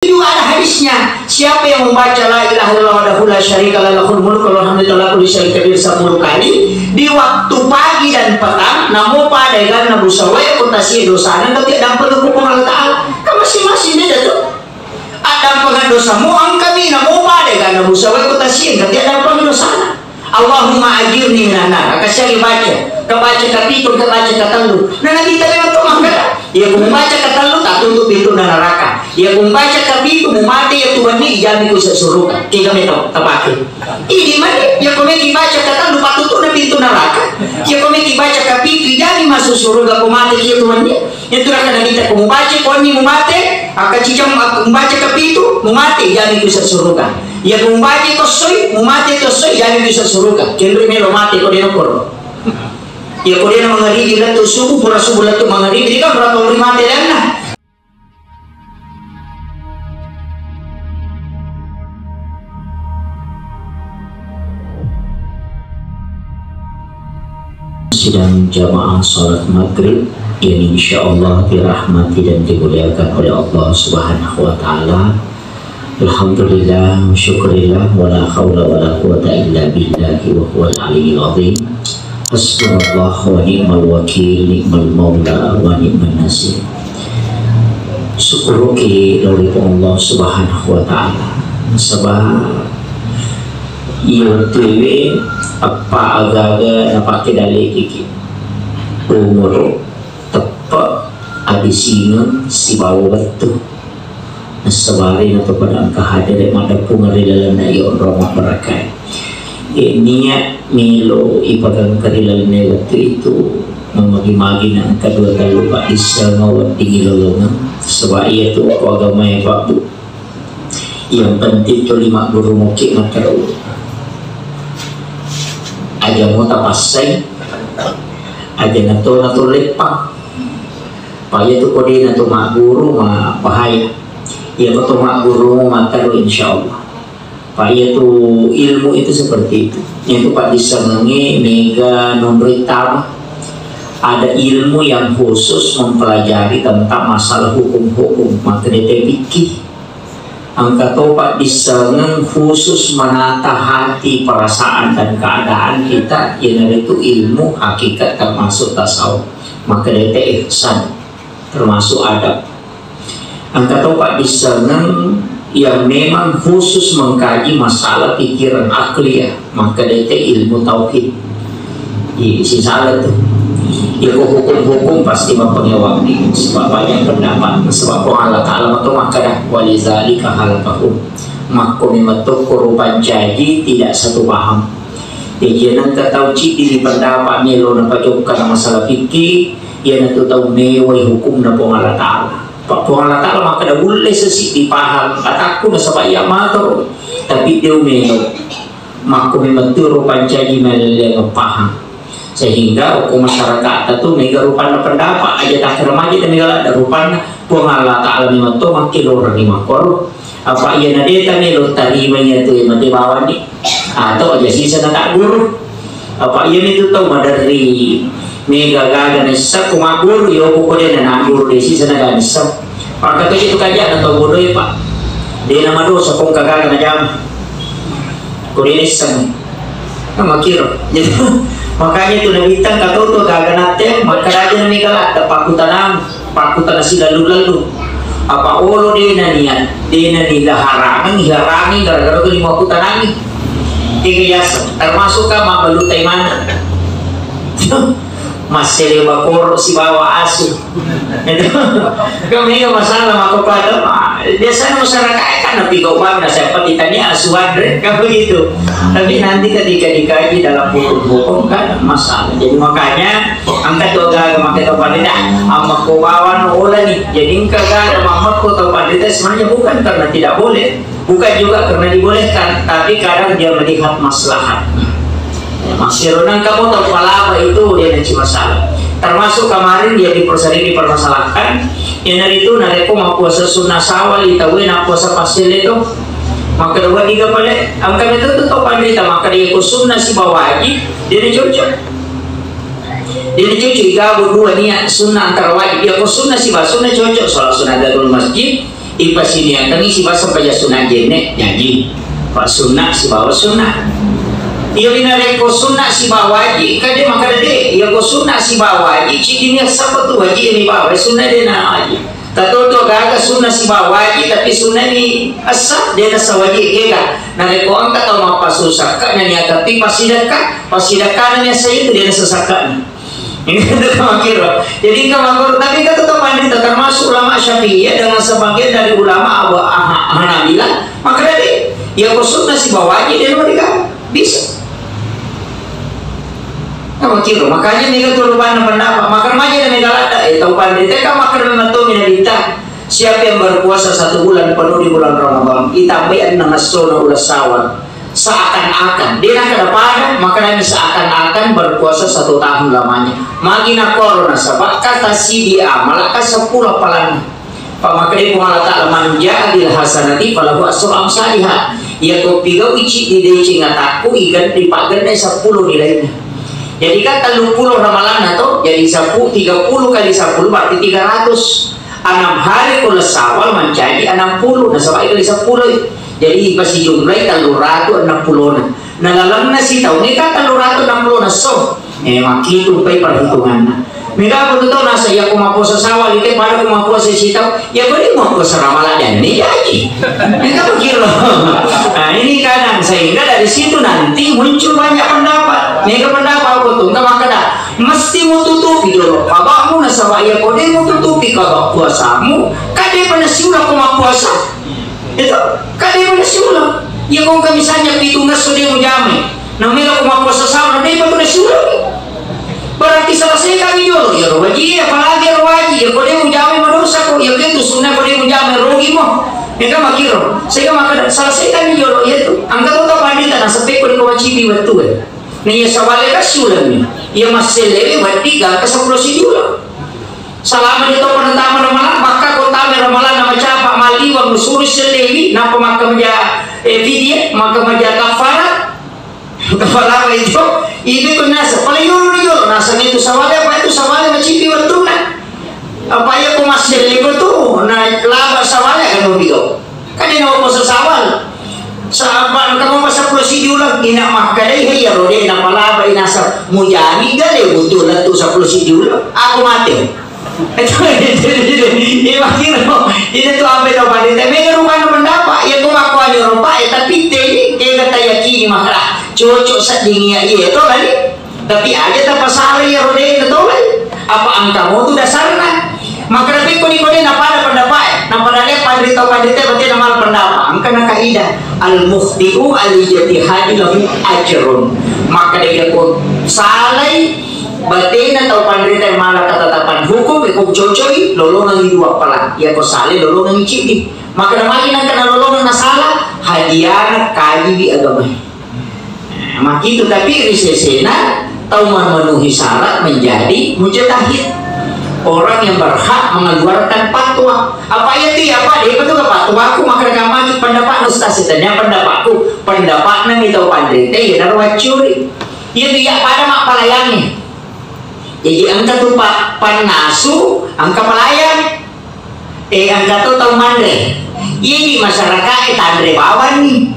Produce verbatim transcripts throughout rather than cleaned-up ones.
Itu ada hadisnya. Siapa yang membaca la ilaha illallah wahdahu la syarika lah, lahul mulku wa lahul hamdu ala kulli syai'in qadir sepuluh kali di waktu pagi dan petang, namo pada eganna busawae ko tasie dosana, engka tiaddampengeng ko Puang Allah Ta'ala. Kan masing-masing beda tu. Addampengan dosamu engkami, namo pada eganna busawae ko tasie, engka tiaddampengeng dosana. Allahumma ajirni minan nar. Akasiangi baca. Kabaca kapitu, kabaca katellu. Nah, Nabi tadi waktu makkada, iya ku membaca katellu, tak tutup pintu neraka. Iya ku membaca kapitu, mu mate iya tuanni, ijami ku suruga. Kega meto, tapake. Ini mani, iya ku meki baca katellu, patutup na pintu neraka. Iya ku meki baca kapitu, ijami masuk suruga, ku mate iya tuanni. Iyatu nakkeda Nabitta, ko mubaca konni mumate, akkacijang, ak-, mubaca kapitu, mumate, jami ku suruga. Iya ko mubaca tossoi, mumate tossoi, jami ku suruga. Kenri melo mate ko dena koro. Iya ko dena mangaribi lettu subuh, pura subuh lettu mangaribi, dika pura tau ri mate dena. Sidang jamaah salat maghrib yang insyaallah dirahmati dan dimuliakan oleh Allah Subhanahu wa Ta'ala. Alhamdulillah, syukurillah, wala haula wala quwata illa billahi wa huwal aliyyil azim. Hasbunallah wa ni'mal wakil, ni'mal maula wa ni'man nasir. Syukuruki lao ri Puang Allah Subhanahu wa Ta'ala. Nasaba iya wettuewe eppa aga-aga napake dalekiki. Umuru, teppe, adisingeng, sibawa wettu. Nassabari nato pada engka hadere maddeppungeng ri lalenna iya onrong mabbarakkae. E, niat melo ipagangka ri lalenna wettu itu, mamagi-magi na engka dua tellu paddissengeng weddingngi lolongeng, saba iyatu ko agamae Pak Bu. Yang penting tuli magguru mokki materru. Aja mo tapassai, aja nato nato leppang. Pa iyatu ko de nato magguru ma bahaya. Iya ko to magguru materru insyaallah. Pa iyatu ilmu itu seperti itu. Iyatu paddissengengnge mega nonroi tama. Ada ilmu yang khusus mempelajari tentang masalah hukum-hukum, maka D T fikih. Engka to paddissengeng khusus menata hati, perasaan, dan keadaan kita, iyanaritu ilmu hakikat termasuk tasawuf. Maka D T ihsan termasuk adab. Engka to paddissengeng yang memang khusus mengkaji masalah pikiran akliyah, maka D T ilmu tauhid. Iya, sisala tu. Iya, ko hukum-hukum pasti mapengewang ni. Sebab banyak pendapat. Sebab Puang Allah Ta'ala matu makkada, "Walizalika khalaqahum." Makko memang tokko rupancaji tidak satu paham. Jadi, nengka tau cidi di pendapat melo na pajokka na masalah fikih, iya natu tau mewai hukum na Puang Allah Ta'ala. Pa Puang Allah Ta'ala makkada, "Ulle sesi dipaham atakku nasaba iya mator." Tapi dia melo. Makko memang tu rupancaji malelleang paham. Sehingga okko masyarakat tu mega rupanna pendapat, aja takkeda maja de mega ladde rupanna, Puang Allah Ta'ala memang to makkelorengngi makkoro. Apa iya na de ta melo tarima iya tu mate bawanni. Atau aja sisa na tak guru. Apa iya mitu tau maderri mega gaga nessa ko magguru, yo ko de na guru de sisa na gaga nessa. Maka tu itu kaja na tau bodoh ya, Pak. De na madosa ko gaga na jama. Ko de nessa. Nah, makiro. Jadi, makanya itu Nabi tang kata tu gaga nate, maka raja ni kala ada pakutanam, pakutana silalu-lalu. Apa olo de na niat, de na ni harangi, harangi gara-gara tu lima kutanami. Tiga yas, termasuk kama balutai mana. Massele bakoro sibawa asu. Itu. Kan mega masalah mako pada, ah, biasanya masyarakat kan napi kau bang, nah, siapa ditanya asu andre, kan begitu. Tapi nanti ketika dikaji dalam hukum-hukum kan masalah. Jadi makanya angkat tu gaga maka tau pandita, amma ko bawa no ola ni. Jadi engka gaga mamma ko tau pandita sebenarnya bukan karena tidak boleh. Bukan juga karena dibolehkan, tapi kadang dia melihat maslahatnya. Ya, maksudnya kamu tahu palapa itu dia nanti masalah. Termasuk kemarin dia dipersering dipermasalahkan, yang dari itu narekko mau puasa sunnah sawal itu gue nak puasa pasir itu. Maka dua tiga pale, angka itu tuh tau pandita, maka dia ku sunnah si bawa haji, dia cocok. Dia cocok, iga dua niat sunnah antara wajib, dia ku sunnah si bawa sunnah cocok, salat sunnah datul masjid, Ipasiniakengngi sibawa sempajang sunna jenne, jaji. Fa sunna sibawa sunna. Iya, ri narekko sunna sibawa wajib, kan de makkeda de. Iya, ko sunna sibawa wajib, ciddi ni essa tu wajib ni bawa, sunna de na wajib. Tatoto gaga sunna sibawa wajib, tapi sunna ni essa, de na essa wajib kega. Narekko engka tau mappasu sakka, na niaga pi passidekka, passidekka na ni essa itu, de na essa sakka ni. Ini kan tu kamakiro. Jadi kamakiro, tapi kan tetap pandita, termasuk ulama Syafi'iyah dengan sebagian dari ulama Abu Ah-, Hanabilah, maka dari, ya, ko sunna sibawa wajib, de na wajib kan? Bisa. Kamakiro, makanya mega tu rupanna pendapat, maka remaja dan mega ladda, eh, tau pandita kan maka memang tu minabita. Siapa yang berpuasa satu bulan penuh di bulan Ramadan, ditambahi enam essona uleng Syawal, seakan-akan, de nakkeda pada, makkedami seakan-akan berpuasa satu tahun lamanya. Magi nakoro nasaba kata si di amala ka seppulo palanna. Fa makkedai Puang Allah Ta'ala, "Man ja'a bil hasanati falahu asru amsaliha." Iya ko pigau'i ciddi deceng atakku, igen-, ripagenne seppulo nilaina. Jadi kan telluppulo ramalanna to, jadi seppu-, tiga puluh kali seppulo berarti tiga ratus. Enam hari uleng Syawal mancaji enam puluh, nasaba kali seppulo. Jadi pasijumlai telluratu enam pulona. Na lalenna sitaung eka telluratu enam pulona so. Eh, makkitu pai perhitunganna. Mega apa tu tau nasa, iya ko mappuasa Syawal, ite pada ko mappuasa sitaung, iya ko de mappuasa Ramadan, ni jaji. Mega begitu. Nah, ini kadang sehingga dari situ nanti muncul banyak pendapat. Mega pendapat apa tu? Engka makkeda, mesti mututupi dulu qada'mu, nasaba iya ko de mututupi qada' puasamu, kan de pa nasiuleng ko mappuasa. Itu, kan de pa nasiuleng. Iya ko engka misalnya pitu ngesso de mujamai. Na mega ko mappuasa Syawal, de pa tu nasiuleng. Berarti selesaikan mi jolo, iyaro wajib, apalagi iyaro wajib, iya ko de mujamai madosa ko, iya ko itu sunnah ko de mujamai rugi mo. Mega makkiro, sehingga makkeda selesaikan mi jolo, iya tu. Engka to tau pandita, naseppa ko de ko macipi wettu e. Na iya Syawal e kan siuleng mi. Iya massellewe wedding gangka seppulo siddi uleng. Salama de to pada tama Ramalang, bakka ko tama Ramalang na macapa maliwang musuri sellewi, nappa makka maja, eh, fidya, makka maja kafarat. Kepala apa itu? Ini ko nasa, paling dulu ni jolo, nasa itu Syawal e, apa itu Syawal e macipi wettunna. Apa iya ko masselle ko tu, na laba Syawal e kan mau digau. Kan de na mappuasa Syawal. Saba engka mo seppulo siddi uleng, ina makkedai, "Hei, iyaro de napalabai naseng mujami gale butu lettu seppulo siddi uleng. Aku mate." Iya makkiro, ina tu ampe tau pandita. Mega rupanna pendapat, iya ko makkuani rupa e, tapi teni kega tayakini makkeda cocok sedding iya, iya to kali. Tapi aja tapasala iyaro de na tolai. Apa engka mo tu dasarna? Makkeda pekko ni ko de napada pendapat e, napada le panrita, panrita batena mala pendapat. Engka na kaidah, al mukhti'u al ijtihadi lahu ajrun. Makkeda iya ko salai batena tau panrita mala ketetapan hukum, iko cocoi lolongang dua pelang. Iya ko salai lolongang ciddi. Makkeda magi nangka nalolongeng nasala, hadiana kajiwi agama. Nah, makitu, tapi ri sesena tau memenuhi syarat menjadi mujtahid. Orang yang berhak mengeluarkan fatwa. Apa iya tu, apa de betul ke fatwaku, maka kamaki pendapat ustaz, setanya pendapatku, pendapatna mi tau panrita, iya daro waccuri. Iya tu, iya pada mak palayangi. Jadi engka tu pa-, pannasu, engka palayang. Eh, engka to tau manre. Iya di masyarakat e tanre bawanni.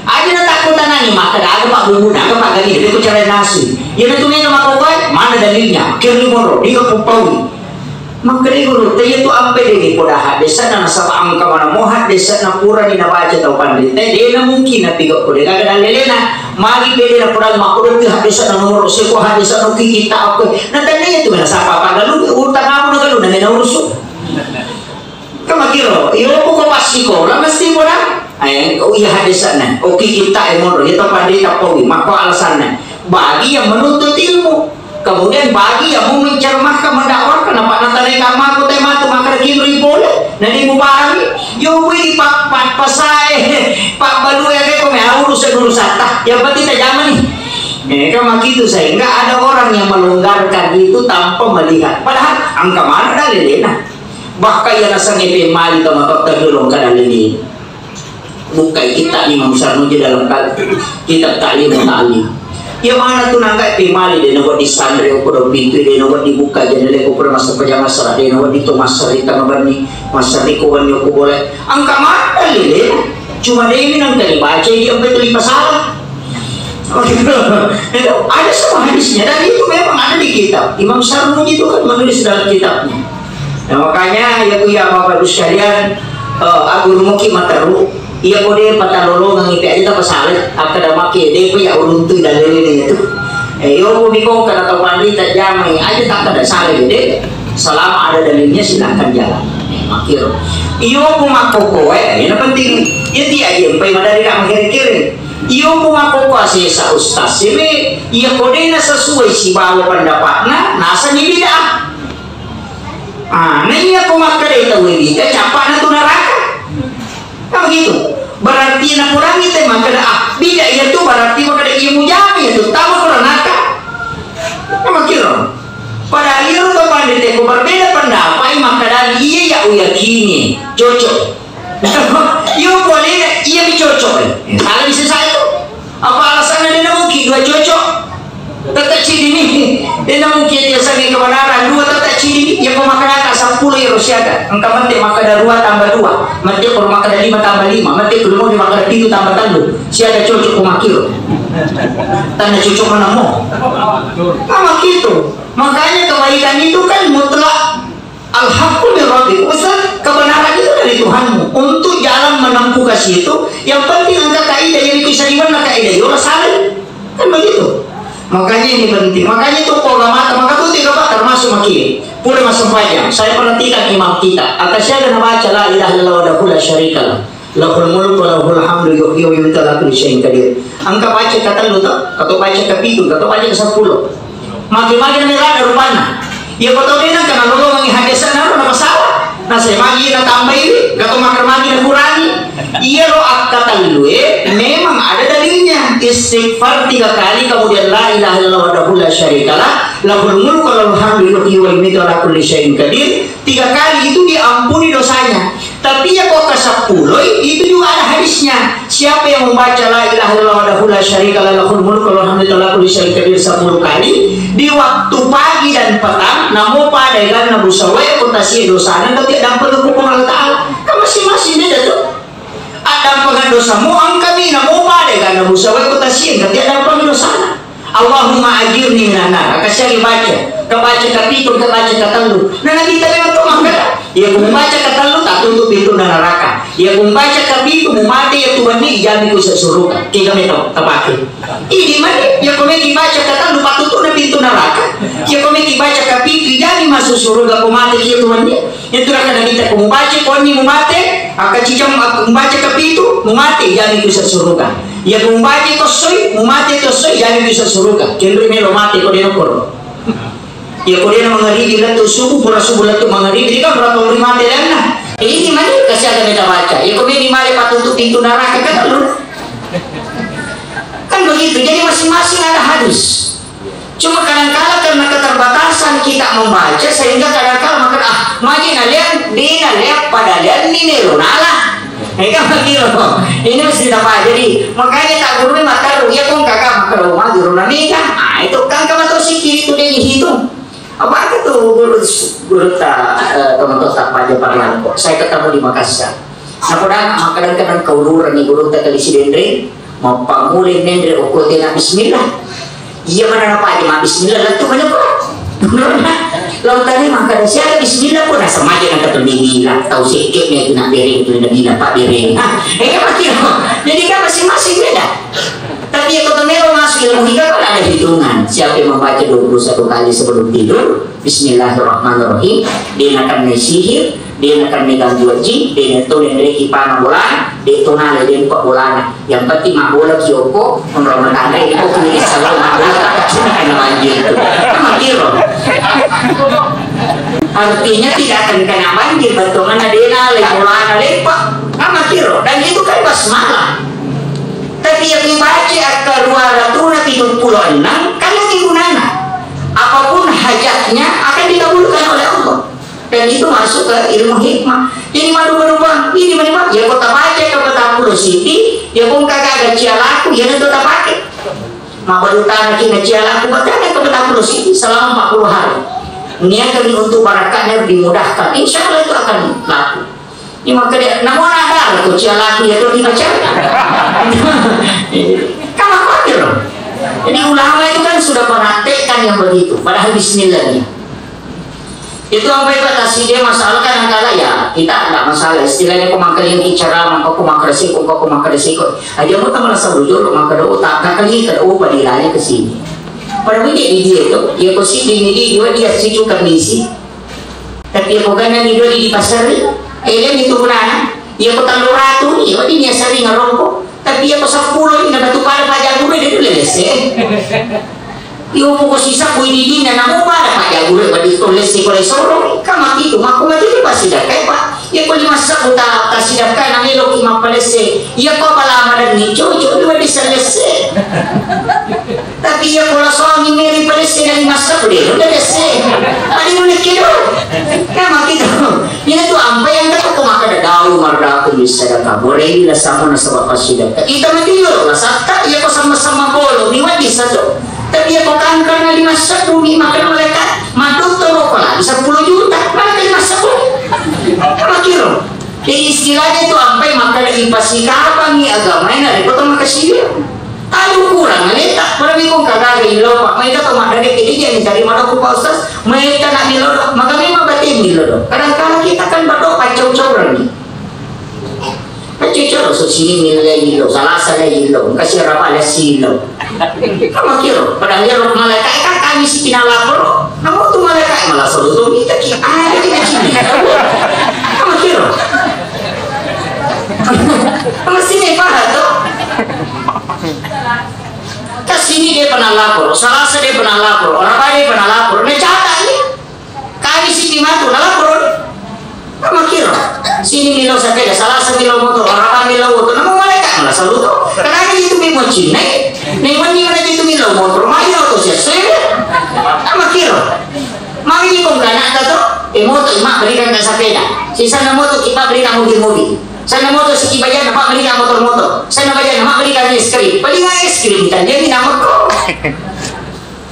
Aja na takko tanangi, makkeda aga pak bumbu, aga pak gani, de ko cara nasu. Iya na tu mega makkokkoe, mana dalilnya? Kirni monro, diga puppaui. Makkeda guru, te iya tu ampe de ni poda haddesana nasaba engka mana mo haddesana purani nabaca tau panrita, de na mungkin napiga ko de gaga dalilena. Magi pede na poda makkuda tu haddesana nomor seko haddesana ki kita apa. Na tania tu mena sapa pagalu, utang apa na galu na mena urusu. Kamakiro, iyo ko ko passikola mesti pura. Eh, oh iya haddesana. Oke kita e monro, iya to panrita paui, makko alasanna. Bagi yang menuntut ilmu. Kemudian bagi yang mau mencermahkan, mendakwahkan, apa natalai kamaku te matu, maka kinri pole. Na de mupahami. Yo bui di pa-, pa-, pasae, pabbalue ke ko me urusan urusatta. Yang penting tajamani. Eh, kan makitu, sehingga ada orang yang melonggarkan itu tanpa melihat. Padahal engka mana dalilena. Bahkan iya nasengnge pemmali tomatoatta dulu kada lini. Bukkai kitab Imam Sarnuji dalam kal-, kitab Ta'lim wa Ta'lim. Iya mana tu nangka pemmali de nabuat di sanre ko do pintu de nabuat dibuka jendela ko pura masa pajama sara de nabuat di to masara di tengah bani. Massari ko wenni ko boleh. Engka maddalil, cuma dewi nang kali baca dia sampai tuli pasala. Ada semua hadisnya dan itu memang ada di kitab. Imam Sarmuji itu kan menulis dalam kitabnya. Nah, makanya ya, Bu, ya, Bapak Ibu sekalian, eh, aku rumuki materu. Iya, ko de patalolongang ipi aja tapasala, akkeda maki de ko ya uruntu dalilnya itu. Eh, yo, Bu, mi ko kada tau panrita jamai aja tak kada salah de. Selama ada dalilnya silahkan jalan. Eh, makiro. Iyo, Bu, makkoko, eh, ini penting. Ya, ti aja empai madari nak mengkiri-kiri. Iyo, Bu, makkoko asesa ustaz sini. Iya, ko de na sesuai sibawa pendapatna, nasa ni bid'ah. Ah, na iya ko makkeda tau bid'ah, cappana tu neraka. Kan begitu. Berarti nakurangi te makkeda, ah, bid'ah iya tu berarti makkeda iya mujami iya tu, tama ko neraka. Kan begitu. Padahal iya tu pandai te ko berbeda pendapat, makkeda iya ya uyakini cocok. Iyo, boleh, iya mi cocok. Eh, salah bisa saya tu. Apa alasanna de na mungkin dua cocok? Tette cidi ni. De na mungkin dia sangi kebenaran dua tette cidi ni. Ya ko makkeda ka seppulo ya siaga. Engka mette makkeda dua tambah dua. Mette ko makkeda lima tambah lima. Mette ko mau makkeda pitu tambah tellu. Siaga cocok ko makkiro. Tanda cocok mana mo. Sama gitu. Makanya kebaikan itu kan mutlak. Al-haqqu min rabbik. Ustaz, kebenaran itu dari Tuhanmu. Untuk jalan menempuh ke situ, yang penting engka kaidah yang bisa dimana kaidah. Ya Allah, salah. Kan begitu. Makanya ini penting. Makanya itu ulama, maka itu tiga, Pak, termasuk maki. Pura masuk panjang. Saya perhatikan imam kita. Atas siaga na baca la ilaha illallah wahdahu la syarikalah. Lahul mulku wa lahul hamdu yuhyi wa yumiitu ala kulli syai'in qadir. Engka baca katellu to, atau baca kapitu, atau baca kaseppulo. Magi-magi na merada rupanna. Iya ko tau de na kana lolo mangi hadis na ro na masalah. Na saya magi na tambahi, gato makar magi na kurangi. Iya ro akkatellu e, memang ada dalilnya. Istighfar tiga kali, kemudian la ilaha illallah wahdahu la syarikalah, lahul mulku wa lahul hamdu yuhyi wa yumiitu ala kulli syai'in qadir. Tiga kali itu diampuni dosanya. Tapi ya kok keseppuloi, itu juga ada hadisnya. Siapa yang membaca la ilaha illallah wahdahu la syarika lah lahul mulku wa lahul hamdu ala kulli syai'in qadir sepuluh kali di waktu pagi dan petang, namo pada dengan Nabi sallallahu alaihi wasallam, dosana tapi dampeng ke Allah Ta'ala. Kan masing-masing beda tuh. Ada pengen dosamu, angkami namo pada dengan Nabi sallallahu alaihi wasallam, tapi dampeng dosana. Allahumma ajirni minan nar. Akasiang baca, kabaca kapitu, kabaca katellu. Nah, Nabi tadi waktu makkeda, iya ku baca katellu, tak tutup pintu neraka. Iya ku baca kapitu, mu mate iya tu wenni, ijami ku suruga. Tiga meter, tapake. Ini mana? Iya ku meki baca katellu, patutup na pintu neraka. Iya ku meki baca kapitu, ijami masuk suruga, ku mate iya tu wenni. Itu raka Nabi tak ku baca, ku wenni mu mate, aka cicam, mu baca kapitu, mu mate, ijami ku suruga. Iya, ku mubacai tossoi, mumate tossoi, jadi bisa suruga. Kenri melo mate ko deno koro. Iya, ko deno mangaribi lettu subuh, pura subuh lettu mangaribi, kan berapa uri mate lainna? Ini mani kasih ada beta baca. Iya, ko meni male patutup pintu neraka kan lu. Kan begitu. Jadi masing-masing ada hadis. Cuma kadangkala karena keterbatasan kita membaca sehingga kadangkala maka ah, magi nalian, di nalian pada lian ni melo nala. Eka makiro. Ini mesti dapat. Jadi makanya tak guru ni mataru ya kong kakak makaro maju rona mega. Ah, itu kan kama to sikit itu dia hitung. Apa itu guru, guru tak, eh, teman-teman tak pajak parlangko. Saya ketemu di Makassar. Nah, pada makadang-kadang kaururan ni guru tak kali sidendreng. Mappammulai menre okko tena bismillah. Iya mana napa aja ma bismillah lettu mana ko. Menurutna, lau tadi makkada siaga bismillah pun rasa maja nang kata bismillah. Tau sekke ni tu nak bereng tu nak bilang pak bereng. Hah, eh kan begitu. Jadi kan masing-masing beda. Tapi ya kota melo masuk ilmu hikam kan ada hitungan. Siapa yang membaca dua puluh satu kali sebelum tidur, Bismillahirrahmanirrahim, de nakenna sihir, de nakenna gangguan jin, de nato naenreki pana bolana, de to nala de mpa bolana. Yang penting mabbola ki okko, onrong matangga, de ko kuwi selalu mabbola, tak kena banjir itu. Kan makiro. Artinya tidak akan kena banjir, bettuanna de nala bolana leppa. Kan makiro. Dan itu kan basmalah. Tapi yang dibaca angka dua ratus tujuh puluh enam, kan lagi gunana. Apapun hajatnya akan dikabulkan oleh Allah. Dan itu masuk ke ilmu hikmah. Jadi madu-madu bang, ini madu bang. Ya kota baca ke petang puluh siti, ya pun kagak ada cialaku, ya nanti tak pakai. Mabadu tanah kina cialaku, bertanya ke petang puluh siti selama empat puluh hari. Niatkan untuk barakatnya dimudahkan, insya Allah itu akan laku. Ini makanya, namun ada tuh cia laku ya tuh dibaca. Kamu khawatir loh. Jadi ulama itu kan sudah praktekkan yang begitu, padahal bismillah nih. Itu sampai batasi dia masalah kan angkala ya, kita nggak masalah. Istilahnya kok mangkali yang ceramah, kok mangkali sih, kok mangkali sih, kok. Aja mau teman asal bujur, maka do tak, tak kali ke, oh, pada ilahnya ke sini. Pada menjadi dia itu, ya kok sih ini dia, dia sih juga misi. Tapi ya kok gana ni dua di pasar ni, eh, dia itu gunana. Ya kok telu ratu ni, ya dia sering ngerongkok. Tapi ya kok sepuluh ni, dapat tu pada pajak gue, dia dulu lese. Iyo, poko sisa ku ini dina, namo pada pajak gue, pada itu lese, pada soro. Kama itu, mako mati itu pasti dah, kayak, Pak. Iya, ko lima sabbu ta-, tasidakka na meloki mappalesse. Iya, ko bala madanni cocok dua desa lesse. Tapi iya, ko lasongi meri palesse na lima sabbu de, udah lesse. Paling unik kedo. Nah, mak itu. Ini tuh ampe yang kata ko makkeda dalu mardaku bisa daka. Borei la sama nasaba pasidakka. Ita mati yo, la satta, iya ko sama-sama bolo, ni waddi satu. Tapi iya ko kanker na lima sabbu, ni makan malaikat. Madottoro ko lagi sepuluh juta, mana lima sabbu? Apa kiro? Jadi istilahnya itu ampai makkeda ipasikapangi agamae narekko to makasiwir. Talu kurang aleta, pada miko kagaga illo, Pak. Maega to maddade kede jadi cari mada ku Pak Ustaz. Maega nak milo do, maga memang batin milo do. Kadang-kadang kita kan berdoa cau-cau rani. Paccoco so sining millau illo, salasa lai illo, engka siarapa lessi illo. Kamakiro, padahal iyaro malaikae kan kami si pinalaporo. Namo tu malaikae malah solo tu mita ki, ada ki nacini. Kamakiro. Mesti ni paham tu. Kasini dia pernah lapor, salasa dia pernah lapor, orang lain pernah lapor. Nah, catat ni. Kami sini matu, nalapor. Kamakiro. Sini milo sepeda, salasa milo motor, orang milo motor. Namo malaikat malah saluto. Karena itu memang cinai. Nih mani mana itu milo motor, mayo to sia. Kamakiro. Mami ni kong kana kato. Eh, motor mak belikan ke sepeda. Sisa na motor kita belikan mobil-mobil. Sana motor siki bajan mak belikan motor-motor. Sana bajan mak belikan es krim. Belikan es krim kita jadi nama kok.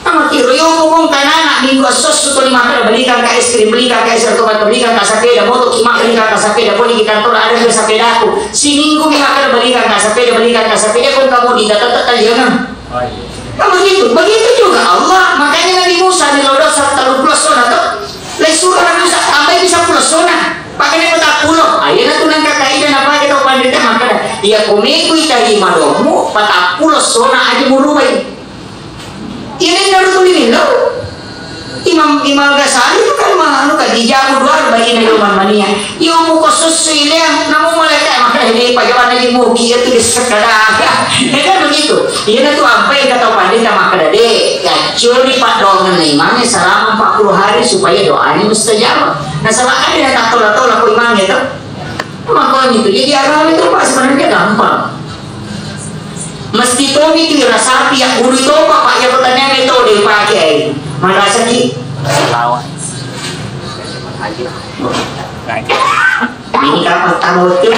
Ama kiro, yo, pokong kanana, minggu esso-esso tuli makkeda, belikan ka es krim, belikan ka es krim, belikan ka sepeda, moto ki mak belikan ka sepeda, poli ki kantor ada ke sepedaku. Siminggu mi makkeda, belikan ka sepeda, belikan ka sepeda, kong kamu di tata tata jangan. Kan begitu, begitu juga Allah. Makanya Nabi Musa di lodo sa tellu puluh sona to. Lai suruh Nabi Musa, tambahi bisa puluh sona. Pakanya patappulo. Ayo na tunang ka kaidah napa kita pandita makkeda. Iya, komeku itari madomu, patappulo sona aja murubai. Iya, neng naru tuli millau. Imam, Imam Ghazali itu kan ma-, anu kan, dijamu dua bagian dari Umar Mania. Iya, muka susu ileang, namu malaikat maka ini pajawan lagi muki itu di sekadar. Ya kan begitu. Iya, na tu apa yang kata pandita maka dade. Ya, curi pak dongan imamnya selama empat puluh hari supaya doanya mustajab. Nah, sama ada yang tak tolak-tolak imamnya tuh. Makanya itu, jadi agama itu, Pak, sebenarnya gampang. Mesti tomi tu irasapi, ya, guru itu apa, Pak, ya, pertanyaan itu dipake, eh. Marasaki? Lawan. Ini kapan tahu tu?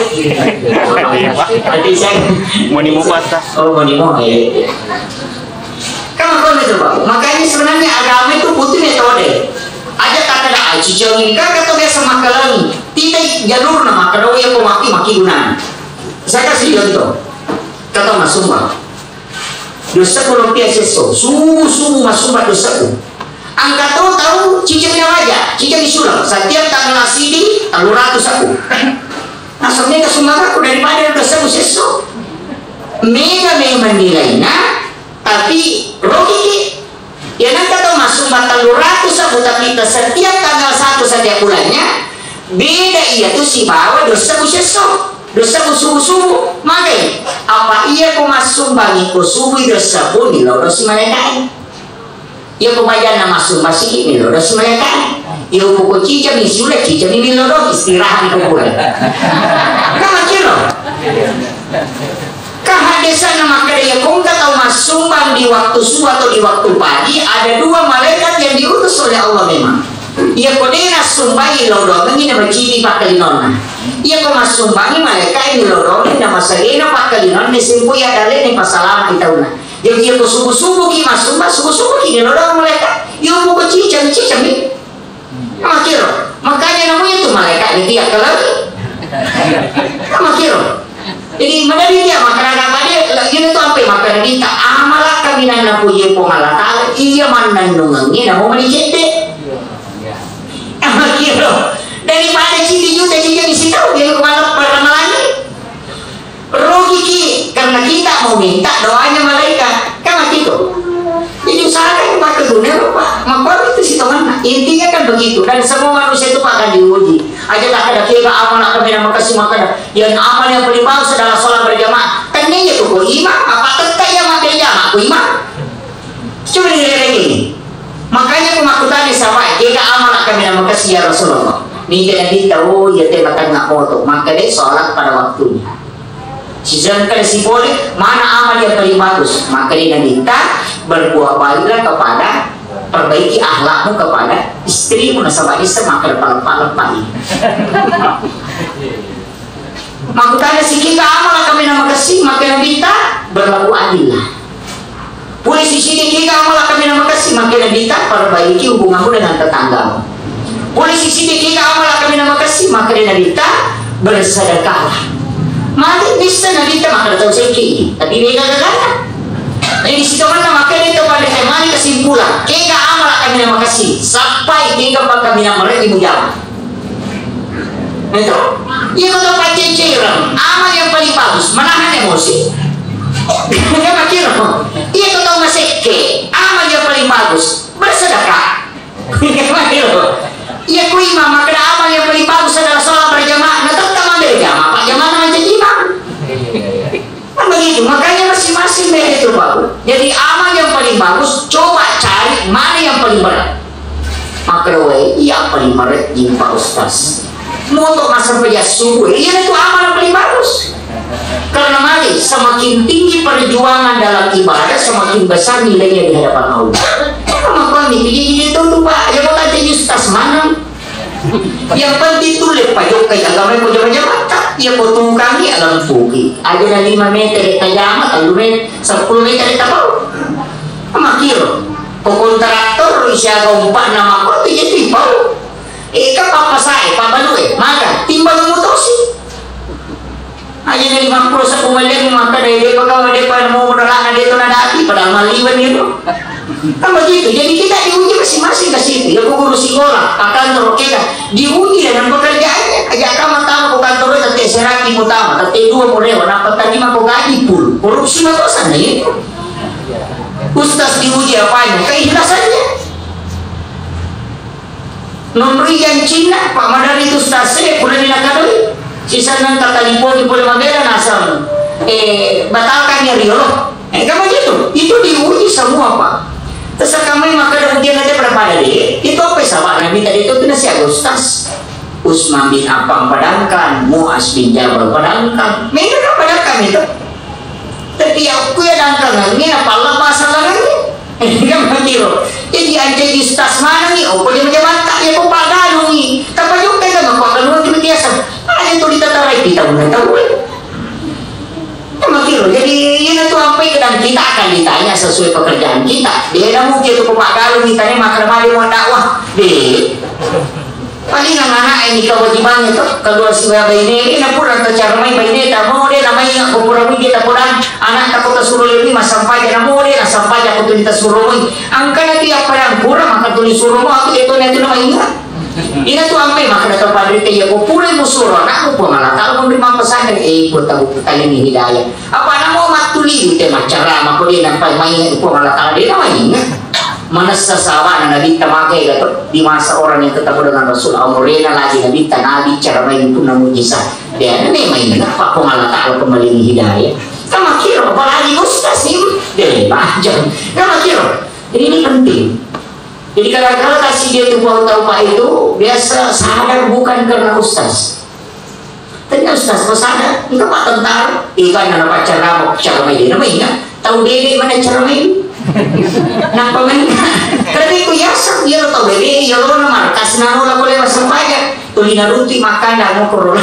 Tapi saya Mau ni mau patah. Oh, mau ni mau, eh. Kan makanya itu, Pak. Makanya sebenarnya agama itu butuh metode. Aja kata dah, "Ai, cicing ini kan kata biasa makalangi." Tidak jalurna maka doi yang pemaki maki gunanya. Saya kasih contoh. Kata Mas Sumpah. Dosa kalau pia seso, subuh-subuh Mas Sumpah dosa tu. Angka to tahu cicing aja, cicing sulang. Setiap tanggal sidi, telu ratus aku. Nah, sebenarnya kesumbangan aku daripada dosa ku seso. Mega memang nilainya, tapi rogi ki. Ya, nengka tau massumba telluratu sebbu, tapi te-, setiap tanggal satu setiap bulannya, beda iya tu sibawa dosa ku sesso, dosa ku subuh-subuh. Magai, apa iya ko massumbangi ko subuh dosa pun di loro si malaikae. Iya ko bajanna massumba siki di loro si malaikae. Iya ko cicami sula, cicami miloro istirahat ko pura. Kan maciro. Kehadisanna makkeda, iya, ko engka tau massumbang di waktu subuh atau di waktu pagi, ada dua malaikat yang diutus oleh Allah memang. Iya, ko de nassumbangi, lao doangengngi na macipi pakkalinonna. Iya, ko massumbangi, malaikat ini lao doangengngi na masalena pakkalinonna, sempo iya dalene pasalama i tauna. Jadi, iya, ko subuh-subuh ki massumba, subuh-subuh ki ni lao doang malaikat. Iya, ko cicang, cicang ni. Makiro, makanya namu itu malaikat ni dia kalau makiro. Jadi menari dia makan apa dia, lagi itu apa makan kita amalak kami nana puji Puang Allah Taala, iya mannennungengi namu mani cedde. Makiro, daripada cili juta cili di situ, dia kemana peramalangi. Rugiki karena kita mau minta doanya malaikat. Kan begitu. Jadi usahakan pakai guna, Pak. Makanya itu sih teman. Intinya kan begitu. Dan semua manusia itu akan diuji. Aja tak ada kira amal akan beda makasih makan. Yang amal yang paling bagus adalah sholat berjamaah. Tanya itu kok imam, apa tetap yang makan jamaah kok imam? Coba dilihat ini. Makanya aku makutanya sahabat, jika amal akan beda makasih ya Rasulullah. Minta Nabi tahu, ya tema tengah foto. Maka dia sholat pada waktunya. Sedangkan si boleh, mana amal yang paling bagus? Maka dia minta, berbuat baiklah kepada, perbaiki akhlakmu kepada istrimu, nasaba dia semakin lepak-lepak. Makutana si kega amal kami nama kasih, maka minta, berlaku adillah. Pole sisidi kega amal kami nama kasih, maka minta, perbaiki hubunganmu dengan tetanggamu. Pole sisidi kega amal kami nama kasih, maka minta, bersedekahlah. Mati bisa Nabi ta maka tahu seki, tapi beda gagana. Jadi situ mana maka itu pada kembali kesimpulan. Kega amal kami nama kasih, sampai kega kami nama redi mujama. Itu. Iya kau tahu pancing cairan, amal yang paling bagus, menahan emosi. Iya kau kira. Iya kau tahu masekke, amal yang paling bagus, bersedekah. Iya, kui mama kena amal yang paling bagus adalah sholat berjamaah. Nah, tetap ambil jamaah, Pak, jamaah sama jadi imam. Kan begitu, makanya masing-masing beda itu, Pak. Jadi amal yang paling bagus, coba cari mana yang paling berat. Maka doai, iya paling berat di Pak Ustaz. Mau untuk masa pejah subuh, iya itu amal yang paling bagus. Karena mari, semakin tinggi perjuangan dalam ibadah, semakin besar nilainya di hadapan Allah. Maka kami jadi itu tuh, Pak, ya mau tanya Ustaz mana? Yang penting tuh lepa jokka ya agama ko jama-jama tak ya ko tukangi alam tuki aja na lima meter tajama telu meter sepuluh meter tapau. Makiro ko kontraktor siaga umpak nama ko tu jadi pau. Eh, ka pappasae, pabbalue, maka timbang mutosi. Aja na lima puluh seppulo miliar maka dai de pagawa de pa mau modalana de to nadati padahal maliweng itu. Kan begitu. Jadi kita diuji masing-masing ke situ. Ya guru sekolah, akan terus kita diuji dengan pekerjaannya. Aja kamu tahu bukan terus tapi serati utama, tapi dua mau lewat, apa tadi mau gaji pul. Korupsi mah sana itu. Ustaz diuji apanya? Keikhlasannya. Nonroi jancinna, Pak Madari itu stase, pura di nakadoi. Sisa nang tataliponi pole mabela nasang. Eh, batalkan ya riolo. Eh, kan begitu. Itu diuji semua, Pak. Terus kami maka ada ujian aja pada pada deh. Itu apa sahabat Nabi tadi itu tuh nasi Agustus. Usman bin Affan padangkan, Muas bin Jabal padangkan. Mereka padangkan itu. Tapi aku ya dangkangannya, apa Allah pasangannya? Kan begitu. Jadi anjay di stas mana nih? Oh, kau dia macam mata ya kau pagalung nih. Tapi juga kan aku pagalung itu biasa. Ada tuh ditatarai kita udah tahu. Kan begitu. Jadi ini tuh apa yang kita akan ditanya sesuai pekerjaan kita. Dia ada mungkin tuh pagalung kita nih makan mari mau dakwah. Deh. Paling anak ini kewajibannya tuh keluar si baine, eh, na pura ta cara mai baine ta mau de na mai ko pura mui de ta podang anak ta kota suro lebih masampaja na mau de na sampaja ko tuli ta suro mui angka na tiap padang pura maka tuli suro mau aku itu nanti na mai ingat. Ina tu ampe maka na to padri te ya ko pura mu suro anak ko pura mala ta mau nerima pesan eh ko tabu tali ni hidayah. Apa namo mattuli te maccarama ko de nampai mai Puang Allah Taala de namai. Manessa sahabatna Nabitta maka ega to di masa orang yang ketemu dengan Rasul, umurena lagi Nabitta nabi cara mai punna mujizat. De memang inna apa Puang Allah Taala kembali hidayah. Kama kiro apalagi ustaz ini de bajang. Kama kiro. Jadi ini penting. Jadi kadang-kadang kasih dia tuh tahu Pak itu biasa sadar bukan karena ustaz. Tanya ustaz, kok sadar? Enggak Pak tentara. Ikan anak pacar apa? Cara main. Nama ingat? Tahu dede mana cara main? Napa main? Karena itu yasang, iya lo tahu dede, iya lo nama markas nano lah boleh masuk aja. Tuli naruti makan dan ngukur.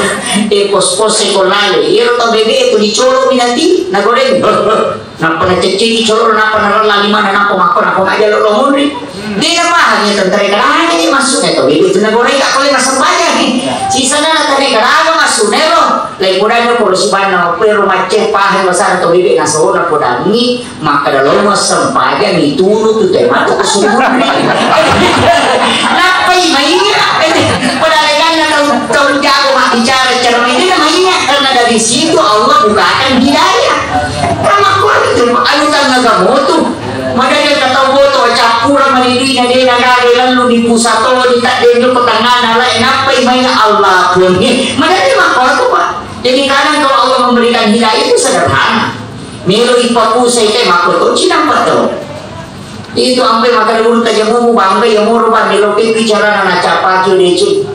Eh pos-pos sekolah le. Iya lo tahu dede, tuli colo minati. Nah goreng. Nappa nacecce'i coro, nappa narella lima, nappa makko, nappa majjalo lo munri. De napahang iya tentara, kalani Maksudnya to bebe tu nagoreng ka kole masempajang ni. Sisana na tane karaga maksudnya ro. Lai podanya polo sibanna ko ero macce pahe masana to bebe na sona podangi. Makkeda lo massempajang itunu tu te matu ko sumurri. Nappai mainga. Padahal ganna tau, tau jago mabbicara cara ini mainga karena dari situ Allah bukakan hidayah. Karena kuat itu anu tangga motu. Madanya ka tau boto cappurang mani duina de nagaga lellu di pusat to di tak denjo petangana lai nappai mainga Allah pun. Madanya makko tu Pak. Jadi kadang kalau Allah memberikan hidayah itu sederhana. Melo ipapusai te makko to cinampa to. Itu ampe makkeda guru tajamumu bangga ya moro ba melo pe bicarana na capaki deceng.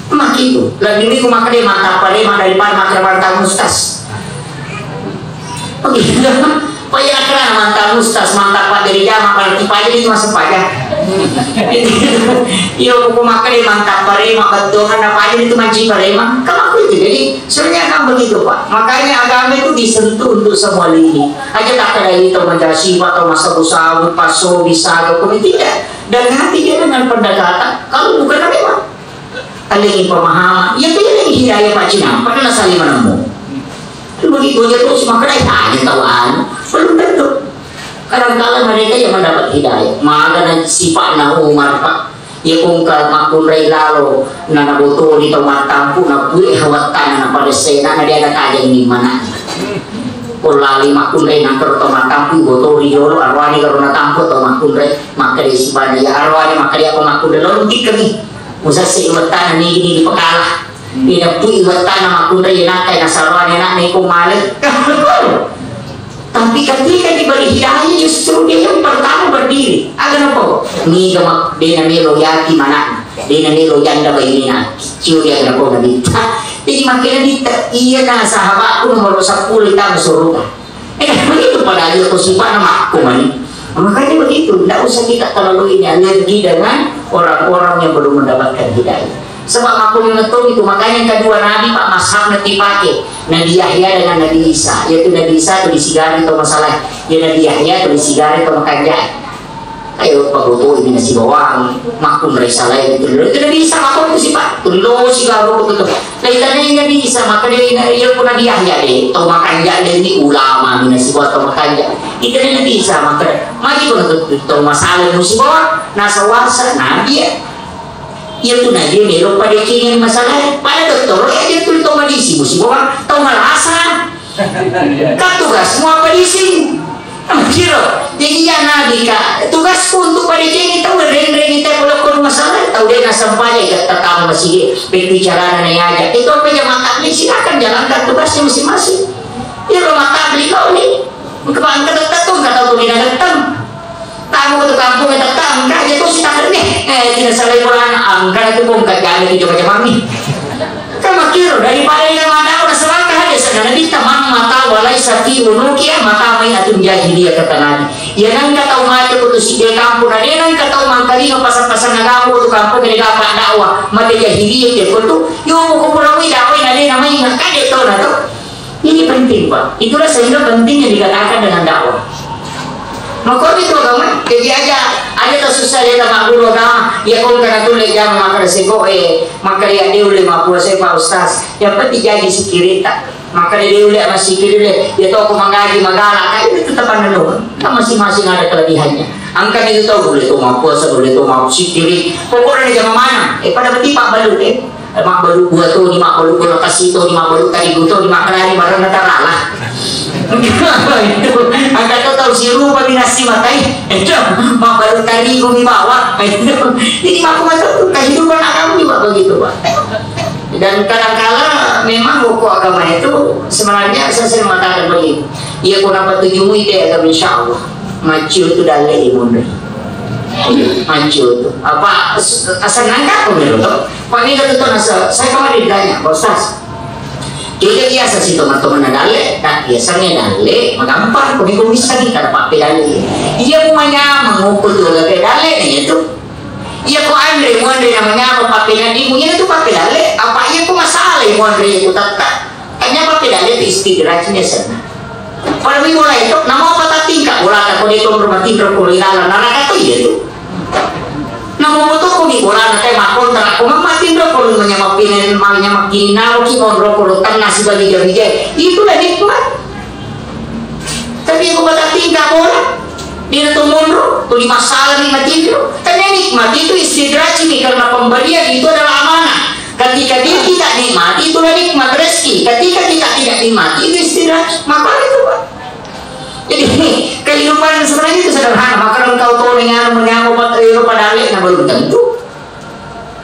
Makitu, lebbi miku makkeda mantap pale ma daripada makkeda mantap mustas. Begitu. Paya makkeda mantap mustas, mantap pale dari jama kalau tipa aja itu masuk pajak. Iyo, buku makkeda mantap pale ma betul kan apa aja itu manci pale ma. Kan aku itu jadi sebenarnya kan begitu Pak. Makanya agama itu disentuh untuk semua lini. Aja tak ada itu menjadi sifat atau masa usaha, paso bisa atau pun tidak. Dan hati dia dengan pendekatan, kalau bukan apa Pak. Alai pemahaman, iya tu iya hidayah Pak Cina, pada na saling menemu. Begitu aja terus makkeda tanya tahu anu, belum tentu. Kadangkala mereka yang mendapat hidayah, magana sifat na Umar Pak. Iya kongka makkunrai lalo, na nabotori tau mattampu na pue hawattana na pada sena na dia ada tajang ni mana. Ko lali makkunrai nangkero tau mattampu botori jolo arwani karo natampu tau makkunrai makkeda sibana ya arwani makkeda apa makkunrai lo tikkeni. Musassi wettana nigi-nigi pekala. Inappui wettana makkunrai nakkai nasarwani anakna iko male. Tapi ketika diberi hidayah justru dia yang pertama berdiri. Aga napa? Niga mak dena melo yati mana? Dena melo janda bainena. Cio dia aga napa nabitta. Jadi makkeda nabitta iya na sahabatku nomor sepuluh tama suruga. Eh, begitu padahal iya ko sifatna makko mani. Makanya begitu, tidak usah kita terlalu ini alergi dengan orang-orang yang belum mendapatkan hidayah. Sebab makko memang itu, makanya yang kedua Nabi Pak mazhabnya dipakai. Nabi Yahya dengan Nabi Isa. Yaitu Nabi Isa itu disigari atau masalah. Ya Nabi Yahya itu disigari atau makanjai. Ayo, pagotoi mi nasibawang, makkunrai salai tullo. Itu Nabi Isa makko tu sipa. Tullo sigaru ko tu. Laitana Nabi Isa makkeda iya ko Nabi Yahya de, tau makanja de ni ulama mi nasibawang tau makanja. Itu Nabi Isa makkeda, magi ko tu tau masalah musibawang, nasawasa Nabi ya. Iya tu Nabi melo padecengi masalah. Pada dokter ya dia tu tau madisi musibawang, tau malasa. Kan tugasmu apa di sini? Kiro. Jadi iya Nabi ka, tugasku untuk padecengi tau renrengi te pole ko rumah sana, tau de nasempajang iga tatama masigi, begitu carana na aja. Itu apa jamaah tabligh, silakan jalankan tugasnya masing-masing. Iya rumah tabligh kau ni. Engka engka tetta tu, engka tau tu dina getteng. Tamu tu kampung tetta, engka aja tu sitakenni. Eh, tidak salah bulan, engka tu kong kajana tu jama-jamami. Kan makkiro, daripada ina madao nasalaka hadis na Nabitta, "Man mata wa laisa fi unuqihi mata mai'atun jahiliyah," kata Nabi. Iya nengka tau mate ko tu sidde kampung, na de nengka tau mangkalinga pasang-pasang agama ko tu kampung, de gaga dakwah, mate jahiliyah de ko tu. Yo ko pura wi dakwah na de namai ngakade to na to. Ini penting, Pak. Itulah sehingga penting yang dikatakan dengan dakwah. Makanya itu agama, jadi aja, aja tak susah dia tak guru agama. Ya kau kena tulis jangan makan sego, eh, makan ya dia boleh mampu saya Pak Ustaz. Yang penting jadi sikirita. Maka dia boleh masih kiri deh. Ya tau aku mengaji magala, kan itu tetap anu. Kan masing-masing ada kelebihannya. Angkat itu tau boleh tu mampu, boleh tu mampu sikiri. Pokoknya dia zaman mana? Eh pada beti Pak Balu, eh. Mabbalu buah toni, mabbalu bola kasi toni, mabbalu tarigu toni, makkarani barang natarala. Itu, angka to tau sirupa binassi matai. Itu, mabbalu tarigu mi bawa. Itu. Jadi makku matu kehidupan agama juga begitu, Pak. Dan kadangkala memang buku agama itu sebenarnya saya sering mengatakan begini. Iya, kenapa tujumu itu agama insya Allah. Macu itu dalil imun. Macu itu. Apa, s-, asal nangkap pun itu. Paling itu tuh nasa, saya kemarin ditanya, "Pak Ustaz, kita biasa sih teman-teman dalle, nah biasanya dalle, magampang, kami kok bisa nih, karena pakai dalle." Iya, mau manyameng, ngukur tuh, lagi dalle nih itu. Iya, kok Andre, mau Andre namanya apa, pakai nadi, mungkin itu pakai dalle, apa iya, kok masalah, mau Andre itu tetap. Tanya pakai dalle itu istidrajnya sana. Pada mi bola itu, nama apa tak tingkat bola tak kau dia tuh rumah tinggal kau di dalam, naraka tuh iya tuh. Na Mamo to ko mi bolana kai makkontrak ko mamma tinro ko manyameng pinen, manyameng kininnaroki monro ko lo tenna sibawa bija-bija. Itulah nikmat. Tapi ko mata tingka bola, dia tu monro, tuli masalah ni matinro. Karena nikmat itu istidraj ini karena pemberian itu adalah amanah. Ketika dia tidak nikmati, itulah nikmat rezeki. Ketika kita tidak nikmati, itu istidraj. Maka itu, Pak. Jadi, kehidupan sebenarnya itu sederhana. Maka engkau tahu dengan menyangkut, eh, pada alek, nah, belum tentu.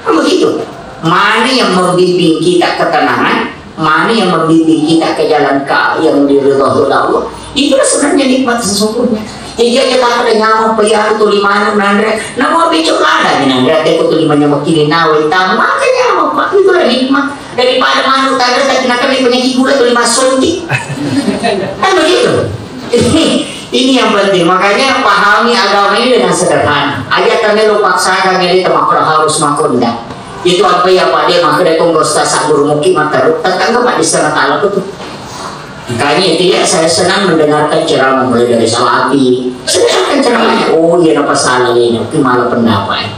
Kan begitu. Mana yang membimbing kita ketenangan, mana yang membimbing kita ke jalan ka-, yang diridhoi oleh Allah, itulah sebenarnya nikmat sesungguhnya. Jadi, aja tak ada nyawa, payah tu lima anu nanre, namun becok ada ni nanre, ada tu lima nyawa kiri nawa, hitam, maka nyawa, Pak, itulah nikmat. Daripada manuk tadi, tapi nak kena penyakit gula tu lima suntik. Kan begitu. Ini yang penting. Makanya pahami agama ini dengan sederhana. Aja kami lo paksakan, jadi temakra harus makonda. Itu apa ya, Pak? Dia makkeda ko Ustaz guru muki mataru. Tetangga, Pak, di sana tahu tuh. Makanya itu ya, saya senang mendengarkan ceramah mulai dari Salafi. Saya dengarkan ceramahnya. Oh iya, apa salah ini? Itu malah pendapat.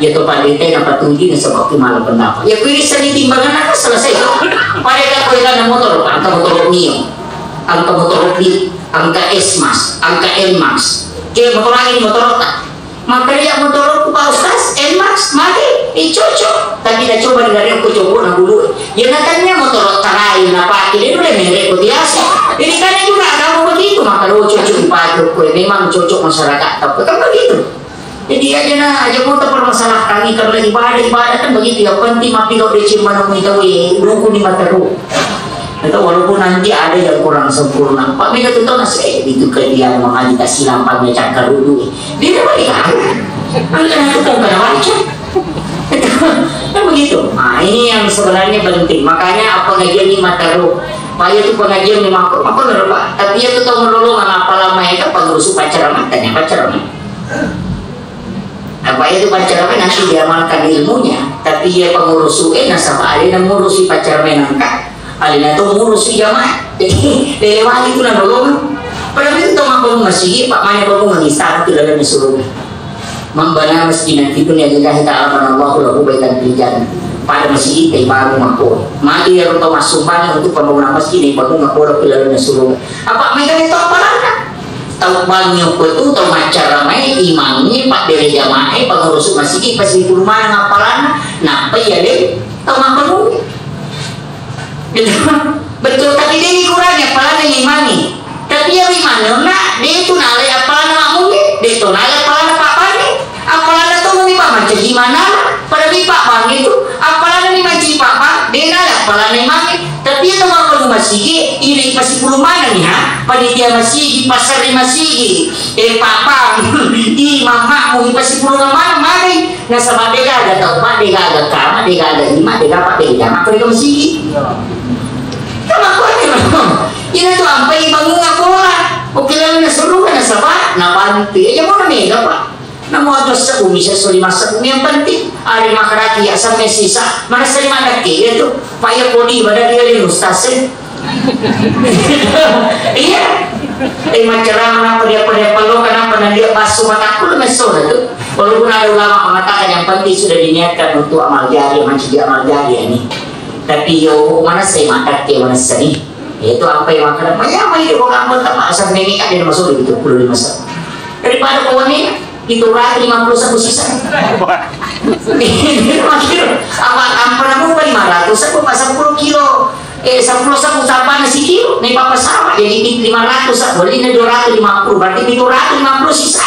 Ya to, Pak, dia teh apa tujuh ini sebab itu malah pendapat. Ya, kuwi seni timbangan apa selesai. Pada kan kuwi kan motor, angka motor Mio, angka motor Bi, angka S Max, angka N Max. Oke, motor lagi ini motor otak. Maka dia motorku, Pak Ustaz, N Max, mati, eh, cocok. Tapi dah coba dari aku coba na dulu. Ya, nakanya motor tarai, na pakai, dia udah merek biasa. Jadi, kadang juga kamu begitu, maka lo cocok dipakai, kue memang cocok masyarakat, tapi kan begitu. Jadi, aja na, aja mau terpermasalahkan, ini karena ibadah, ibadah kan begitu, yang penting mapi lo decim mana mau tahu, eh, dukun ni mataru. Atau walaupun nanti ada yang kurang sempurna, Pak, mega tu tahu nasi, eh, itu ke dia mengaji tak silam, Pak, mecak karudu. Dia boleh kan? Angkat aku kau kena baca. Kan begitu. Nah, ini yang sebenarnya penting. Makanya apa ngaji ni mataru. Pak, itu pengajian ni mako, mako nero, Pak. Tapi itu tahu melolong apa lama itu pengurus pacar amat, tanya pacar amat. Apa itu pacar amat nanti diamalkan ilmunya. Tapi ya pengurus eh nasaba ada yang ngurusi pacar amat nangka. Alena to murusi jamaah. Jadi, lele wali tu na dolong. Padahal itu to mabbangun masigi, Pak, mane bangun istana tu dalam surga. Man bana masjidan fid dunya lillahi ta'ala banallahu lahu baitan fil jannah. Pada masigi te baru mako. Magi ya to massumbang untuk pembangunan masjid, bangun mako tu dalam surga. Apa mereka itu apa lana? Tau bangi ko tu, tau maccaramai, imangnge, pabbere jamaah, pengurus masigi, pasi pulumana ngapalana, nappa iya de, tau mabbangun. Betul, tapi de dikurangi apalagi imangnge. Tapi iya imangnge, na, de tu nalai apalana makmungnge, de tu nalai apalana pappangnge. Apalana tu muni pa mancaji imanna, pada mi pappangnge tu, apalana mi mancaji pappang, de nalai apalana imangnge. Tapi iya tu mabbangun masigi, iri pasi pulumana ni ha, panitia masigi, passerre masigi, eh, pappang, imam makmum, pasi pulumana maneng. Nasaba de gaga tau, Pak, de gaga kama, de gaga imam, de gaga, de gaga jama, de gaga masigi. Iya. Kama ko ni, Pak. Ina tu ampai bangunga bola. Oke, lalu na suruh na saba, na bantu. Ya, mau mega, Pak. Namo aja sebbu, bisa soli masa yang penting. Ada makaraki ya sampai sisa. Mana sering mana ke ya tu. Pak ya podi pada dia di ustaz, eh. Iya. Eh, macam apa dia, apa dia perlu, kenapa nanti dia basuh mataku lu meso tu. Walaupun ada ulama mengatakan yang penting sudah diniatkan untuk amal jariah, mencegah amal jariah ini. Tapi yo, mana saya makan ke, mana seni. Itu apa yang makan? Banyak apa itu kok kamu tak asal nenek ada masuk itu puluh lima satu. Daripada kau ini, itu rata lima puluh satu sisa. Makin apa, apa namu lima ratus, aku pasang sepuluh kilo. Eh, sepuluh sabu, sabu nasi kilo, nih papa sama, jadi lima ratus sabu, ini dua ratus lima puluh, berarti tujuh ratus lima puluh sisa.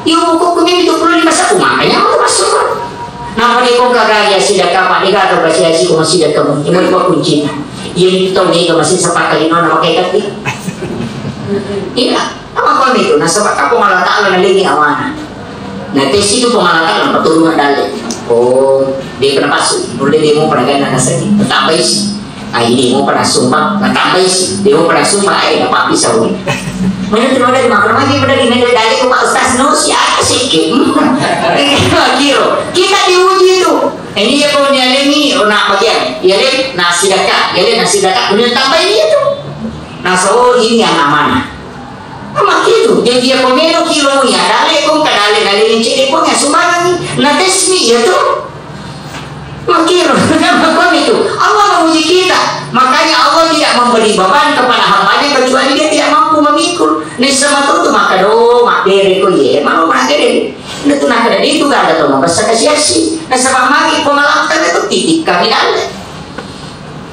Iyo, buku kumi tujuh puluh lima sabu, makanya aku masuk. Nah, pada kau gagal ya, sidak apa, dia gagal berhasil, si kau masih dah kamu, ini buat kuncinya. Iya, itu tahu nih, masih sepakat, ini nama kayak tadi. Iya. Apa pamitu? Nasaba ka Puang Allah Ta'ala nalengi awana. Na tesi tu Puang Allah Ta'ala, patulung dalle. Oh, de' pa napasu. Nulle de' mopa naganna naseng. Natambai si. Ai, de' mopa nasumpah, natambai si. De' mopa nasumpah, ai, napappi sawi. Mana tu ada di makna lagi, pada di mana dalle ko Pak Ustaz, no, si apa sikit. Kiro. Kita diuji tu. Ini ya kau nialengi, oh, nak bagian. Ialen, nak sedekah. Ialen, nak sedekah. Kemudian tambai dia tu. Nah, so ini yang amanah. Makitu, Jadi, iya ko melo ki lo iya, dale ko engka dale, dale yang cedde ko ya sumbangan. Na tesmi iya tu. Makkiro, makkoni tu. Allah memuji kita. Makanya Allah tidak memberi beban kepada hambanya kecuali dia tidak mampu memikul. Nessa matu tu makkado, mabbere ko iye, mano maggere. Nda tu nakkeda itu gak ada tu mabessa kasi-asi. Nasaba magi ko malapta tu titik kami dale.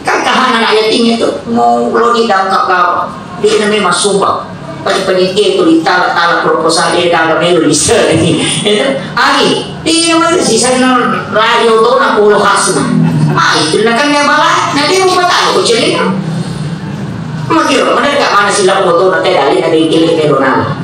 Kan kahana anak yatim itu, mau lodi dangka gawa. Dia namanya masumba. Panitia-panitia itu ditala-tala proposal dia dalam melo bisa. Itu, ari, dia namanya si sana radio tu nak puluh khasna. Ah, itu nak kan dia bala, nah dia mau tahu cerita. Makkiro, mana gak mana sila foto nanti dari ada yang kirim melo nang.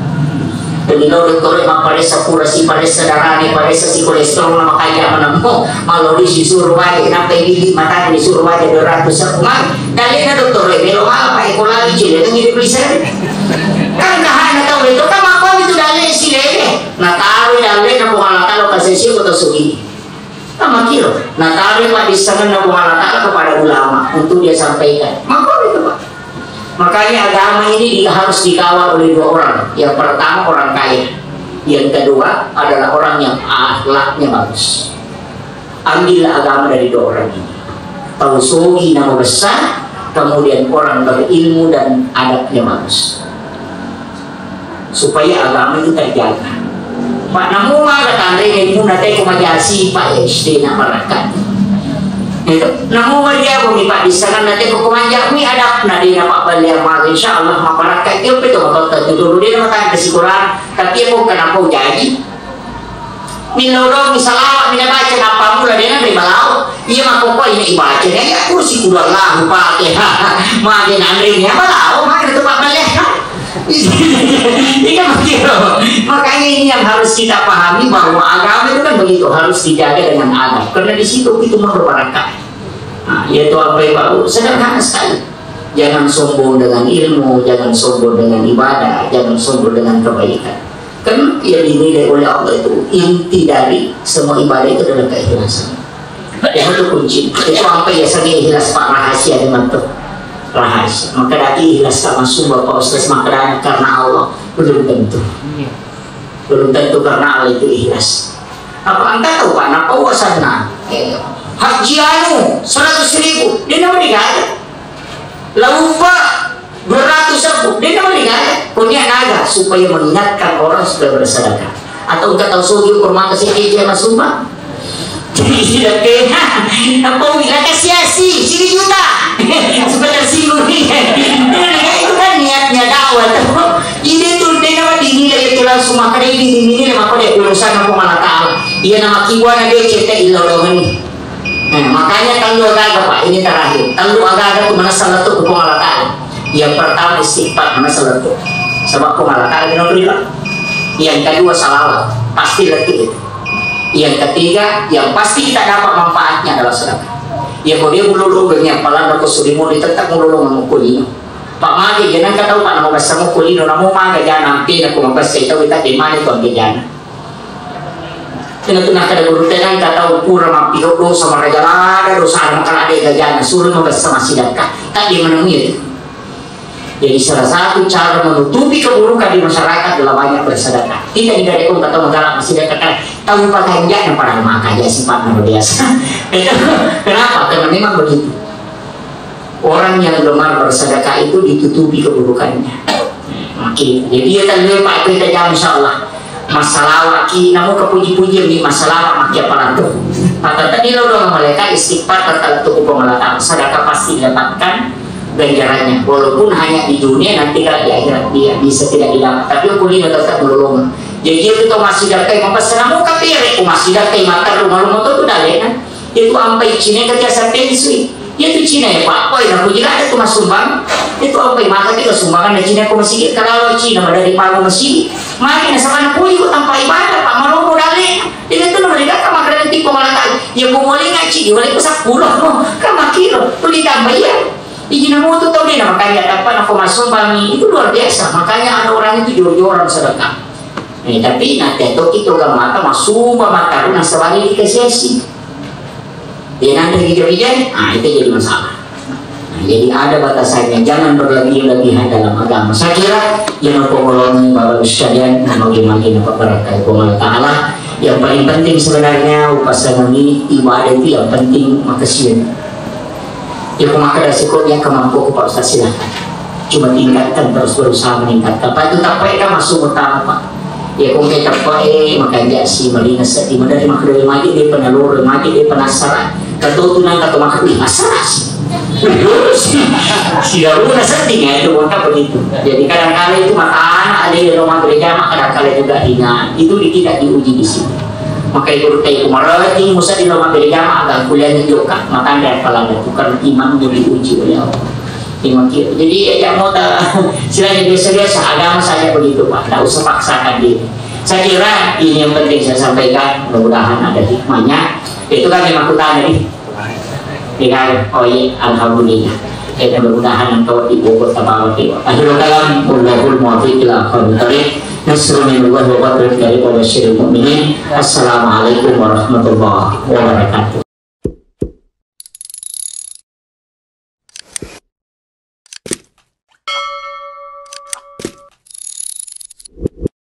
Tuli lao dottoroe mapparessa pura si paressa darane, paressa si kolesterol na makanja manammo, malori si suru waje, nampai bili matane di suru waje dua ratus seppuh. Dalena dottoroe melo mala pa eko lali cile nang hidup lisan. Kan kahana tau itu kan makko itu dale si lele. Nataro dalena Puang Allah Taala kasih si kota sugi. Kan makkiro, nataro paddissengenna Puang Allah Taala kepada ulama untuk dia sampaikan. Makko itu, Pak. Makanya agama ini di-, harus dikawal oleh dua orang. Yang pertama orang kaya. Yang kedua adalah orang yang akhlaknya bagus. Ambillah agama dari dua orang ini. Tau sogi nama besar, kemudian orang berilmu dan adabnya bagus. Supaya agama itu terjaga. Pak, namu maga tanre punna teko majasi, Pak, ya, S D na marakka. Itu, namu ma dia bumi, Pak, di sana na teko ko manja mi adab na dia na Pak bali yang maga, insya Allah mabarakka. Iyo, betul, betul, betul, dulu dia nama tanda si Quran, tapi ya, bukan apa jadi. Milodong, misalawat, mina baca, nappamula, dena ri balao. Iya, makkokko ini ibaca, ya, ya, kursi kudu Allahu Fatihah. Mage nanre, ya, balao, mage tu Pak Baleh. Iya, makkiro. Makanya ini yang harus kita pahami bahwa agama itu kan begitu, harus dijaga dengan adab. Karena di situ itu mah berbarokah. Nah, yaitu apa yang baru, sederhana sekali. Jangan sombong dengan ilmu, jangan sombong dengan ibadah, jangan sombong dengan kebaikan. Kan yang dinilai oleh Allah itu inti dari semua ibadah itu adalah keikhlasan. Ya, itu kunci. Itu apa ya, sami ikhlas, Pak, rahasia di mata. Rahasia. Maka dati ikhlas sama sumber, Pak Ustaz, makanya karena Allah. Belum tentu. Belum tentu karena Allah itu ikhlas. Apa engka tau, Pak, napau asanna, eh, haji anu seratus ribu, dia nama digaya. Laupa dua ratus ribu, dia nama digaya. Punya naga supaya mengingatkan orang supaya bersedekah. Atau engka tau sogi kurma kasih dia masuma. Tidak kena. Apa wila kasih asi, sini juta. Supaya tersinggung. Itu kan niatnya dakwah tuh. Ide tu de nawa dinilai itu langsung, maka de dinilai maka de urusan Puang Allah Taala. Iya nama kibuana de cete illa doang. Nah, makanya tellu agaga, Pak, ini terakhir. Tellu agaga tu manessa lettu ku Puang Allah Taala. Yang pertama istighfar, manessa lettu. Sebab Puang Allah Taala di negeri lah. Yang kedua salawat, pasti lettu itu. Yang ketiga, yang pasti kita dapat manfaatnya adalah sedekah. Ya, kalau dia mulolongeng, apalagi aku sudah mulai tetap mulolongeng mukul ini. Pak mage, jangan kau tahu, Pak, nama bahasa mukul ini, nama maga jangan, pina aku mabahasa itu, kita di mana tuh, di jana. Tena tu nakkeda gurutta, engka tau pura mappigau dosa, maraja lada dosa, maka lada gajana, suro mabessa massidakka. Tadde maneng iya tu. Jadi salah satu cara menutupi keburukan di masyarakat adalah banyak bersedekah. Tidak digadai kong kata magala massidakka, kan tau pakanjana padahal maka aja sifatnya biasa. Kenapa? Karena memang begitu. Orang yang gemar bersedekah itu ditutupi keburukannya. Oke, jadi ya kan, ya, Pak, kita jam, insya Allah. Masalah waki, namu kepuji-puji ni masalah waki apa tu? Maka tadi lo doang malaikat istighfar, tetap tu ku pengelakang sedekah pasti dapatkan ganjarannya. Walaupun hanya di dunia, nanti kalau di akhirat dia bisa tidak didapat. Tapi kuliah tetap melolong. Jadi itu tuh masih dapat, mau pesan namu kapire, ku masih dapat, mata rumah rumah tu tu dah, ya kan? Itu ampai Cina kerja sampai isui. Itu Cina ya, Pak. Woi, aku juga ada tuh mas sumbang. Itu ampai maka kita sumbangan dari Cina ke masjid. Kalau Cina dari paru masjid, mari na sabana puli ku tanpa ibadah, Pak. Malu modalnya. Ini tuh nomor tiga kan makanan tipe malah tahu. Ya, ku boleh ngaji, boleh ku sepuluh. Kan makin lo, tuh ditambah ya. Ijina mutu tau dena makanya tanpa nako massumbang itu luar biasa. Makanya ada orang itu jor-joran sedekah. Eh, tapi nanti atau kita gamata masumba mataru nasabari dikasih. Dia nanti gitu aja, ah, itu jadi masalah. Jadi ada batasannya, jangan berlebih-lebihan dalam agama. Saya kira, jangan pengolongi Bapak Ibu sekalian, nama gimana ini Pak Barakah Puang Allah Ta'ala. Yang paling penting sebenarnya, upasanani ibadah itu yang penting makasih. Ya, aku maka dari sekolah yang kemampu aku Pak Ustaz, silakan. Cuma tingkatkan terus, berusaha meningkatkan. Apa itu tak baik kan masuk utama, Pak. Ya, kong kayak tak baik, makanya si Marina sedih. Mana di makhluk mati dia penalur, mati dia penasaran. Kata tu nang kata makhluk, "Ih, masalah sih." Terus, si Daruna sedih ya, itu maka begitu. Jadi kadang-kala itu mata anak ada di rumah gereja, maka kadang-kala juga ingat. Itu di-, tidak diuji di sini. Maka itu kayak kemarin, musa di rumah gereja, maka kuliahnya juga, maka ada kepala itu karena imannya diuji oleh Allah. Iman kita. Jadi ya, jangan mau tak, istilahnya biasa-biasa, agama saja begitu, Pak. Tidak usah paksakan diri. Saya kira ini yang penting saya sampaikan. Mudah-mudahan ada hikmahnya. Itu kan yang aku tanya nih. Tinggal, oh iya, alhamdulillah. Ya, mudah-mudahan engkau di Bogor tabawa dewa. Akhirul kalam, wallahul muwaffiq ila aqwamit thariq. Nasrun minallahi wa fathun qarib wa basyiril mu'minin. Assalamualaikum warahmatullahi wabarakatuh.